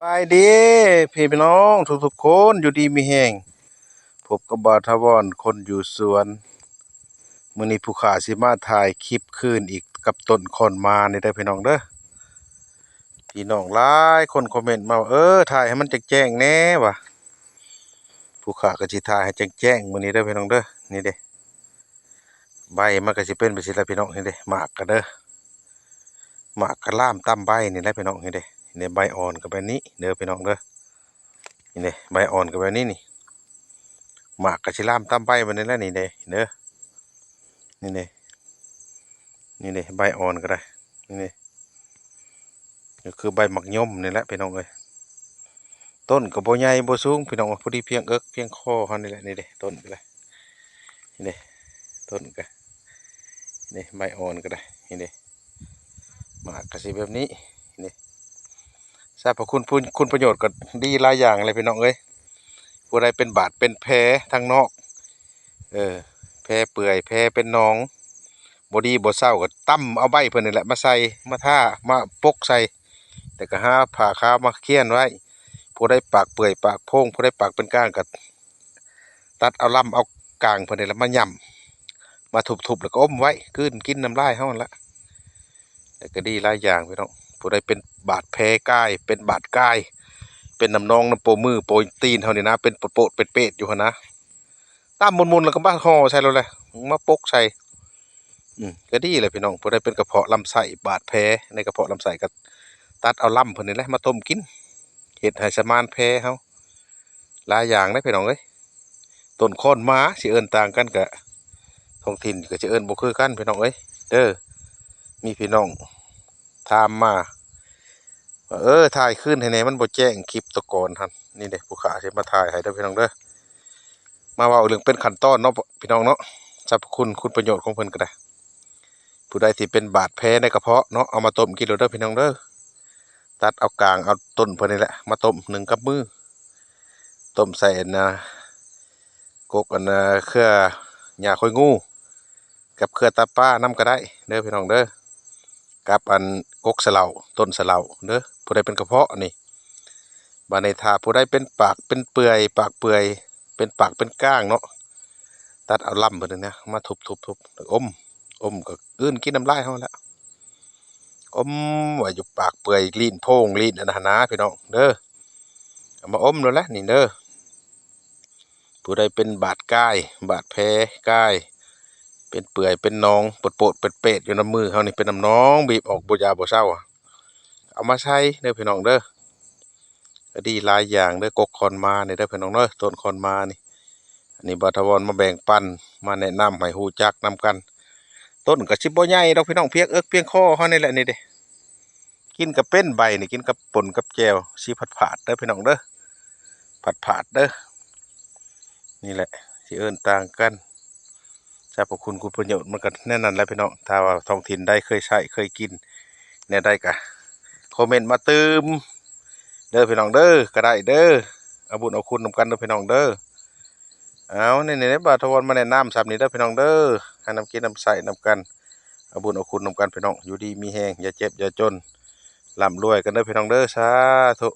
ສະບາຍດີພີ່ນ້ອງທຸກໆຄົນ ຢູ່ດີມີແຮງ. ພົບກັບບ່າວຖາວອນຄົນຢູ່ສວນ. ມື້ນີ້ຜູ້ຂ້າຊິມາຖ່າຍຄລິບຄືນອີກກັບຕົ້ນຄອນມານີ້ເດີພີ່ນ້ອງເດີ. ພີ່ນ້ອງຫຼາຍຄົນຄອມເມັນມາວ່າ ເອີ ຖ່າຍໃຫ້ມັນແຈ້ງໆແດ່ວ່າ. ຜູ້ຂ້າກໍຊິຖ່າຍໃຫ້ແຈ້ງໆມື້ນີ້ເດີພີ່ນ້ອງເດີ. ນີ້ເດ້ ໃບມັນກໍຊິເປັນແບບຊີ້ລະພີ່ນ້ອງ. ນີ້ເດ້ ໝາກກໍເດີ ໝາກກໍລາມຕາມໃບນີ້ແຫຼະພີ່ນ້ອງ. ນີ້ເດ້ ນີ້ເດ້ ໃບອ່ອນກໍແບບນີ້ເດີພີ່ນ້ອງເດີ. ນີ້ເດ້ ໃບອ່ອນກໍແບບນີ້ນີ້ ໝາກກໍຊິລາມຕາມໃບແບບນີ້ແຫຼະ. ນີ້ເດ້ ເດີ ນີ້ເດ້ ນີ້ເດ້ ໃບອ່ອນກໍໄດ້. ນີ້ເດ້ ກໍຄືໃບໝາກຍົມນີ້ແຫຼະພີ່ນ້ອງເອີຍ. ຕົ້ນກໍບໍ່ໃຫຍ່ບໍ່ສູງພີ່ນ້ອງ ພໍດີພຽງເອິກພຽງຄໍເຮົານີ້ແຫຼະ. ນີ້ເດ້ ຕົ້ນກໍໄດ້ ນີ້ເດ້ ຕົ້ນກໍ ນີ້ ໃບອ່ອນກໍໄດ້. ນີ້ເດ້ ໝາກກໍຊິແບບນີ້. ນີ້ ສັບພະຄຸນ ຄຸນ ຄຸນປະໂຫຍດກໍດີຫຼາຍຢ່າງແຫຼະພີ່ນ້ອງເອີຍ. ຜູ້ໃດເປັນບາດເປັນແຜທາງນອກ ເອີ ແຜເປື່ອຍ ແຜເປັນໜອງ ບໍ່ດີບໍ່ເຊົາ ກໍຕຳເອົາໃບເພິ່ນນີ້ແຫຼະມາໃສ່ ມາທາ ມາປົກໃສ່ ແລ້ວກໍຫາຜ້າຂາວມາຄຽນໄວ້. ຜູ້ໃດປາກເປື່ອຍປາກໂພງ ຜູ້ໃດປາກເປັນກ້າງ ກໍຕັດເອົາລຳເອົາກ້າງເພິ່ນນີ້ແຫຼະມາຫຍ້ຳ ມາທຸບໆ ແລ້ວກໍອົມໄວ້ ກືນກິນນ້ຳລາຍເຮົາຫັ້ນລະ. ແລ້ວກໍດີຫຼາຍຢ່າງພີ່ນ້ອງ. ຜູ້ໃດເປັນບາດແຜກາຍ ເປັນບາດກາຍ ເປັນນ້ຳໜອງນ້ຳໂປມືໂປຕີນເຮົານີ້ນະ ເປັນໂປດໆເປັດໆຢູ່ຫັ້ນນະ ຕຳໝຸ່ນໆ ແລ້ວກໍມາຫໍ່ໃສ່ໂລດແຫຼະ ມາປົກໃສ່. ອືມ ກໍດີແຫຼະພີ່ນ້ອງ. ຜູ້ໃດເປັນກະເພາະລຳໄສ້ ບາດແຜໃນກະເພາະລຳໄສ້ ກໍຕັດເອົາລຳເພິ່ນນີ້ແຫຼະມາຕົ້ມກິນ ເຮັດໃຫ້ສະໝານແຜເຮົາ. ຫຼາຍຢ່າງເດ້ພີ່ນ້ອງເອີຍ. ຕົ້ນຄອນມາຊິເອີ້ນຕ່າງກັນ ກະທ້ອງຖິ່ນກໍຊິເອີ້ນບໍ່ຄືກັນພີ່ນ້ອງເອີຍເດີ. ມີພີ່ນ້ອງຖາມມາວ່າ ເອີ ຖ່າຍຄືນໃຫ້ແດ່ ມັນບໍ່ແຈ້ງຄລິບຕະກອນຫັ້ນ. ນີ້ເດ້ ຜູ້ຂ້າຊິມາຖ່າຍໃຫ້ເດີພີ່ນ້ອງເດີ. ມາເວົ້າເລື່ອງເປັນຂັ້ນຕອນເນາະພີ່ນ້ອງເນາະ ສັບພະຄຸນ ຄຸນປະໂຫຍດຂອງເພິ່ນກໍໄດ້. ຜູ້ໃດທີ່ເປັນບາດແຜໃນກະເພາະເນາະ ເອົາມາຕົ້ມກິນໂລດເດີພີ່ນ້ອງເດີ. ຕັດເອົາກາງເອົາຕົ້ນເພິ່ນນີ້ແຫຼະມາຕົ້ມ ໜຶ້ງກັບມື ຕົ້ມໃສ່ອັນນ່າ ກົກອັນນ່າ ເຄືອຫຍ້າຂ້ອຍງູ ກັບເຄືອຕາປານຳກໍໄດ້ເດີພີ່ນ້ອງເດີ ກັບອັນກົກສະເຫຼົາ ຕົ້ນສະເຫຼົາເດີ. ຜູ້ໃດເປັນກະເພາະນີ້ ບາດນີ້ຖ້າຜູ້ໃດເປັນປາກເປັນເປື່ອຍ ປາກເປື່ອຍ ເປັນປາກເປັນກ້າງເນາະ ຕັດເອົາລຳເພິ່ນນີ້ນະ ມາທຸບໆໆ ອົມ ອົມກໍກືນກິນນ້ຳລາຍເຮົາຫັ້ນແຫຼະ. ອົມໄວ້ຢູ່ປາກເປື່ອຍ ລີ້ນໂພງ ລີ້ນອັນນັ້ນນະພີ່ນ້ອງເດີ. ເອົາມາອົມໂລດແຫຼະນີ້ເດີ. ຜູ້ໃດເປັນບາດກາຍ ບາດແຜກາຍ ເປັນເປື່ອຍເປັນໜອງ ໂປດໆເປັດໆຢູ່ນຳມືເຮົານີ້ ເປັນນ້ຳໜອງ ບີບອອກບໍ່ຢາບໍ່ເຊົາ ເອົາມາໃສ່ເດີພີ່ນ້ອງເດີ. ກໍດີຫຼາຍຢ່າງເດີ ກົກຄອນມານີ້ເດີພີ່ນ້ອງເດີ ຕົ້ນຄອນມານີ້. ອັນນີ້ບ່າວຖາວອນມາແບ່ງປັນ ມາແນະນຳໃຫ້ຮູ້ຈັກນຳກັນ. ຕົ້ນກໍຊິບໍ່ໃຫຍ່ດອກພີ່ນ້ອງ ພຽງເອິກພຽງຄໍເຮົານີ້ແຫຼະ. ນີ້ເດ້ ກິນກໍເປັນໃບນີ້ ກິນກັບປົ່ນກັບແຈ່ວ ຊິຜັດໆເດີພີ່ນ້ອງເດີ ຜັດໆເດີ. ນີ້ແຫຼະ ຊິເອີ້ນຕ່າງກັນ ສັບພະຄຸນ ຄຸນປະໂຫຍດ ມັນກໍແນວນັ້ນແຫຼະພີ່ນ້ອງ. ຖ້າວ່າທ້ອງຖິ່ນໃດເຄີຍໃຊ້ເຄີຍກິນແນວໃດກໍຄອມເມັນມາຕື່ມເດີພີ່ນ້ອງເດີ ກໍໄດ້ເດີ. ເອົາບຸນເອົາຄຸນນຳກັນເດີພີ່ນ້ອງເດີ. ເອົາ ນີ້ໆ ບ່າວຖາວອນມາແນະນຳສ່ຳນີ້ເດີພີ່ນ້ອງເດີ ໃຫ້ນຳກິນນຳໃຊ້ນຳກັນ ເອົາບຸນເອົາຄຸນນຳກັນພີ່ນ້ອງ. ຢູ່ດີມີແຮງ ຢ່າເຈັບຢ່າຈົນ ລ່ຳລວຍກັນເດີພີ່ນ້ອງເດີ ສາທຸ.